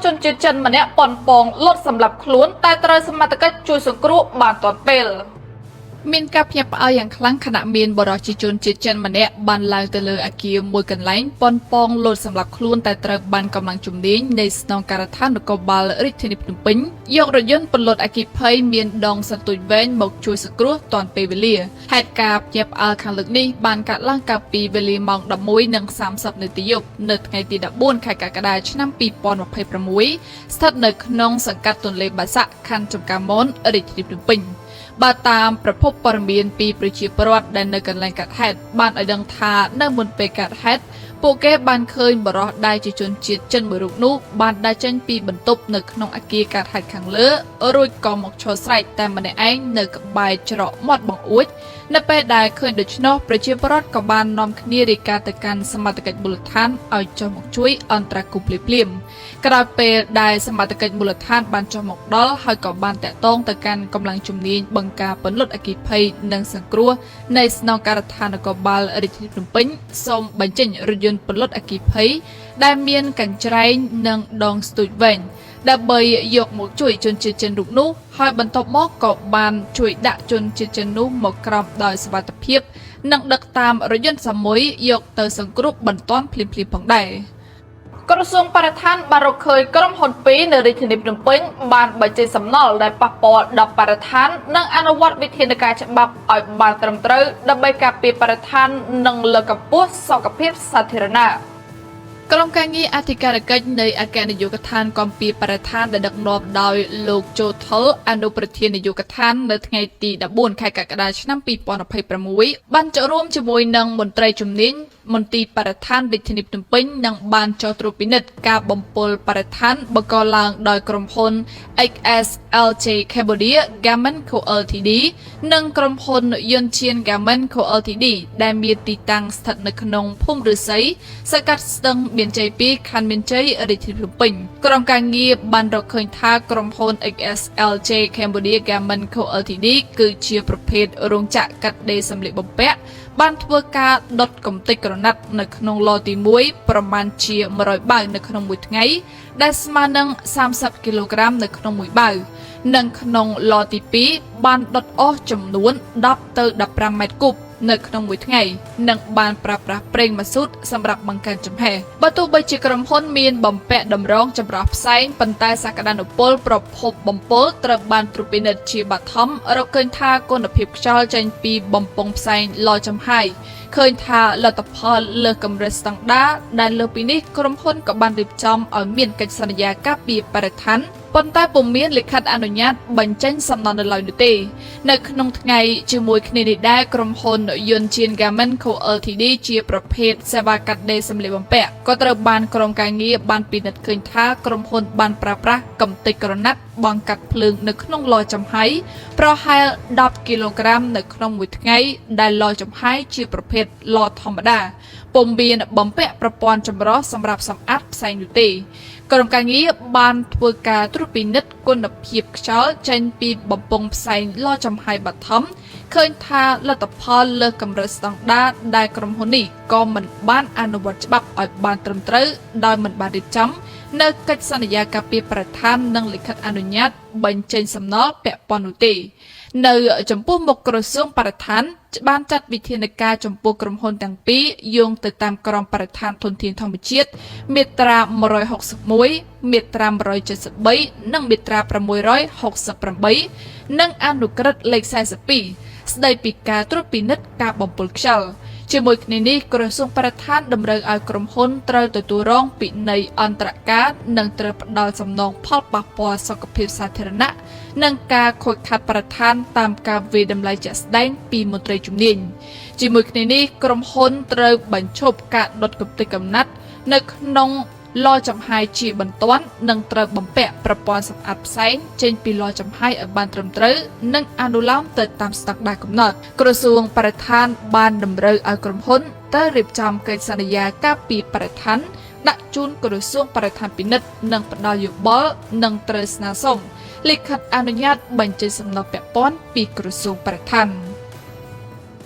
ជនជាតិចិនម្នាក់ប៉ុនប៉ងលត់សម្លាប់ខ្លួនតែត្រូវសមត្ថកិច្ចជួយសង្គ្រោះបានទាន់ពេលមានការភ្ញាក់ផ្អើលយ៉ាងខ្លាំងខណៈមានបុរសជាជនជាតិចិនម្នាក់បានឡើងទៅលើអគារមួយកន្លែងប៉ុនប៉ងលួចសម្លាប់ខ្លួនតែត្រូវបានកម្លាំងជំនាញនៃស្នងការដ្ឋាននគរបាលរាជធានីភ្នំពេញយករថយន្តពន្លត់អគ្គិភ័យមានដងសន្ទូចវែងមកជួយសង្គ្រោះទាន់ពេលវេលាហេតុការណ៍ភ្ញាក់ផ្អើលខាងលើនេះបានកើតឡើងកាលពីវេលាម៉ោង11:30នាទីយប់នៅថ្ងៃទី14ខែកក្កដាឆ្នាំ2026ស្ថិតនៅក្នុងសង្កាត់ទន្លេបាសាក់ខណ្ឌចំការមនរាជធានីភ្នំពេញ។ បើតាមប្រភពព័ត៌មានពីប្រជាពលរដ្ឋដែលនៅកន្លែងកើតហេតុបានឲ្យដឹងថានៅមុនពេលកើតហេតុពួកគេបានឃើញបុរសដែលជាជនជាតិចិនមួយរូបនោះបានដើរចេញពីបន្ទប់នៅក្នុងអគារកើតហេតុខាងលើរួចក៏មកឈរស្រែកតែម្នាក់ឯងនៅក្បែរច្រកមាត់បង្អួចនៅពេលដែលឃើញដូច្នោះប្រជាពលរដ្ឋក៏បាននាំគ្នារាយការណ៍ទៅកាន់សមត្ថកិច្ចមូលដ្ឋានឲ្យចុះមកជួយអន្តរាគមន៍ភ្លាមៗក្រោយពេលដែលសមត្ថកិច្ចមូលដ្ឋានបានចុះមកដល់ហើយក៏បានតាក់ទងទៅកាន់កម្លាំងជំនាញបង្ការពន្លត់អគ្គិភ័យនិងសង្គ្រោះនៃស្នងការដ្ឋាននគរបាលរាជធានីភ្នំពេញសូមបញ្ចេញរថយន្តពន្លត់អគ្គិភ័យដែលមានកញ្ច្រែងនិងដងស្ទូចវែងដើម្បីយកមកជួយជនជាតិចិនរូបនោះហើយបន្ទាប់មកក៏បានជួយដាក់ជនជាតិចិននោះមកក្រោមដោយសុវត្ថិភាពនិងដឹកតាមរថយន្តសាមុយយកទៅសង្គ្រោះបន្ទាន់ភ្លាមៗផងដែរ។ ក្រសួងបរិស្ថានបានរកឃើញក្រុមហ៊ុនពីរនៅរាជធានីភ្នំពេញបានបញ្ចេញសំណល់ដែលប៉ះពាល់ដល់បរិស្ថាននិងអនុវត្តវិធានការច្បាប់ឲ្យបានត្រឹមត្រូវដើម្បីការពារបរិស្ថាននិងលើកកម្ពស់សុខភាពសាធារណៈក្រុមការងារអធិការកិច្ចនៃអគ្គនាយកដ្ឋានគាំពារបរិស្ថានដែលដឹកនាំដោយលោកជូថុលអនុប្រធាននាយកដ្ឋាននៅថ្ងៃទី14ខែកក្កដាឆ្នាំ2026បានចូលរួមជាមួយនឹងមន្ត្រីជំនាញមន្ទីរបរិស្ថានរាជធានីភ្នំពេញនិងបានចុះត្រួតពិនិត្យការបំពុលបរិស្ថានបង្កឡើងដោយក្រុមហ៊ុន XSLJ Cambodia Garment Co Ltd និងក្រុមហ៊ុន Yuntian Garment Co Ltd ដែលមានទីតាំងស្ថិតនៅក្នុងភូមិឫស្សីសង្កាត់ស្ទឹងមានជ័យ2ខណ្ឌមានជ័យរាជធានីភ្នំពេញក្រុមការងារបានរកឃើញថាក្រុមហ៊ុន XSLJ Cambodia Garment Co Ltd គឺជាប្រភេទរោងចក្រកាត់ដេរសម្លៀកបំពាក់បានធ្វើការដុតកំទេចក្រណាត់នៅក្នុងឡទី1ប្រមាណជា100បាវនៅក្នុងមួយថ្ងៃដែលស្មើនឹង30គីឡូក្រាមនៅក្នុងមួយបាវនិងក្នុងឡទី2បានដុតអស់ចំនួន10ទៅ15ម៉ែត្រគូបនៅក្នុងមួយថ្ងៃនិងបានប្រើប្រាស់ប្រេងម៉ាស៊ូតសម្រាប់បង្កើនចំហេះបើទោះបីជាក្រុមហ៊ុនមានបំពាក់តម្រងចម្រោះផ្សែងប៉ុន្តែសក្តានុពលប្រភពបំពុលត្រូវបានត្រួតពិនិត្យជាបឋមរកឃើញថាគុណភាពខ្យល់ចេញពីបំពង់ផ្សែងឡចំហាយឃើញថាលទ្ធផលលើសកម្រិតស្តង់ដារដែលលើសពីនេះក្រុមហ៊ុនក៏បានរៀបចំឲ្យមានកិច្ចសន្យាការពារបរិស្ថានប៉ុន្តែពុំមានលិខិតអនុញ្ញាតបញ្ចេញសំណល់នៅឡើយនោះទេនៅក្នុងថ្ងៃជាមួយគ្នានេះដែរក្រុមហ៊ុន Yuntian Garment Co Ltd ជាប្រភេទសេវាកាត់ដេរសម្លៀកបំពាក់ក៏ត្រូវបានក្រុមការងារបានពិនិត្យឃើញថាក្រុមហ៊ុនបានប្រើប្រាស់កំទេចក្រណាត់បង្កាត់ភ្លើងនៅក្នុងឡចំហុយប្រហែល10គីឡូក្រាមនៅក្នុងមួយថ្ងៃដែលឡចំហាយជាប្រភេទឡធម្មតាពុំមានបំពាក់ប្រព័ន្ធចម្រោះសម្រាប់សម្អាតផ្សែងនោះទេក្រុមការងារបានធ្វើការត្រួតពិនិត្យគុណភាពខ្យល់ចេញពីបំពង់ផ្សែងឡចំហាយបឋមឃើញថាលទ្ធផលលើសកម្រិតស្តង់ដារដែលក្រុមហ៊ុននេះក៏មិនបានអនុវត្តច្បាប់ឲ្យបានត្រឹមត្រូវដោយមិនបានរៀបចំនៅកិច្ចសន្យាការពារបរិស្ថាននិងលិខិតអនុញ្ញាតបញ្ចេញសំណល់ពាក់ព័ន្ធនោះទេនៅចំពោះមុខក្រសួងបរិស្ថានបានចាត់វិធានការចំពោះក្រុមហ៊ុនទាំងពីរយោងទៅតាមក្រមបរិស្ថានធនធានធម្មជាតិមាត្រា161មាត្រា173និងមាត្រា668និងអនុក្រឹត្យលេខ42ស្ដីពីការត្រួតពិនិត្យការបំពុលខ្យល់ជាមួយគ្នានេះក្រសួងបរិស្ថានតម្រូវឲ្យក្រុមហ៊ុនត្រូវទទួលរងពិន័យអន្តរការនិងត្រូវផ្ដល់សំណងផលប៉ះពាល់សុខភាពសាធារណៈនិងការខូចខាតបរិស្ថានតាមការវាយតម្លៃជាក់ស្ដែងពីមន្ត្រីជំនាញជាមួយគ្នានេះក្រុមហ៊ុនត្រូវបញ្ឈប់ការដុតកំទេចកំណាត់នៅក្នុងឡចំហាយជាបន្ទាន់និងត្រូវបំពាក់ប្រព័ន្ធសម្អាតផ្សែងចេញពីឡចំហាយឲ្យបានត្រឹមត្រូវនិងអនុលោមទៅតាមស្តង់ដារកំណត់ក្រសួងបរិស្ថានបានតម្រូវឲ្យក្រុមហ៊ុនត្រូវរៀបចំកិច្ចសន្យាការពារបរិស្ថានដាក់ជូនក្រសួងបរិស្ថានពិនិត្យនិងផ្ដល់យោបល់និងត្រូវស្នើសុំលិខិតអនុញ្ញាតបញ្ចេញសំណល់ពាក់ព័ន្ធពីក្រសួងបរិស្ថាន។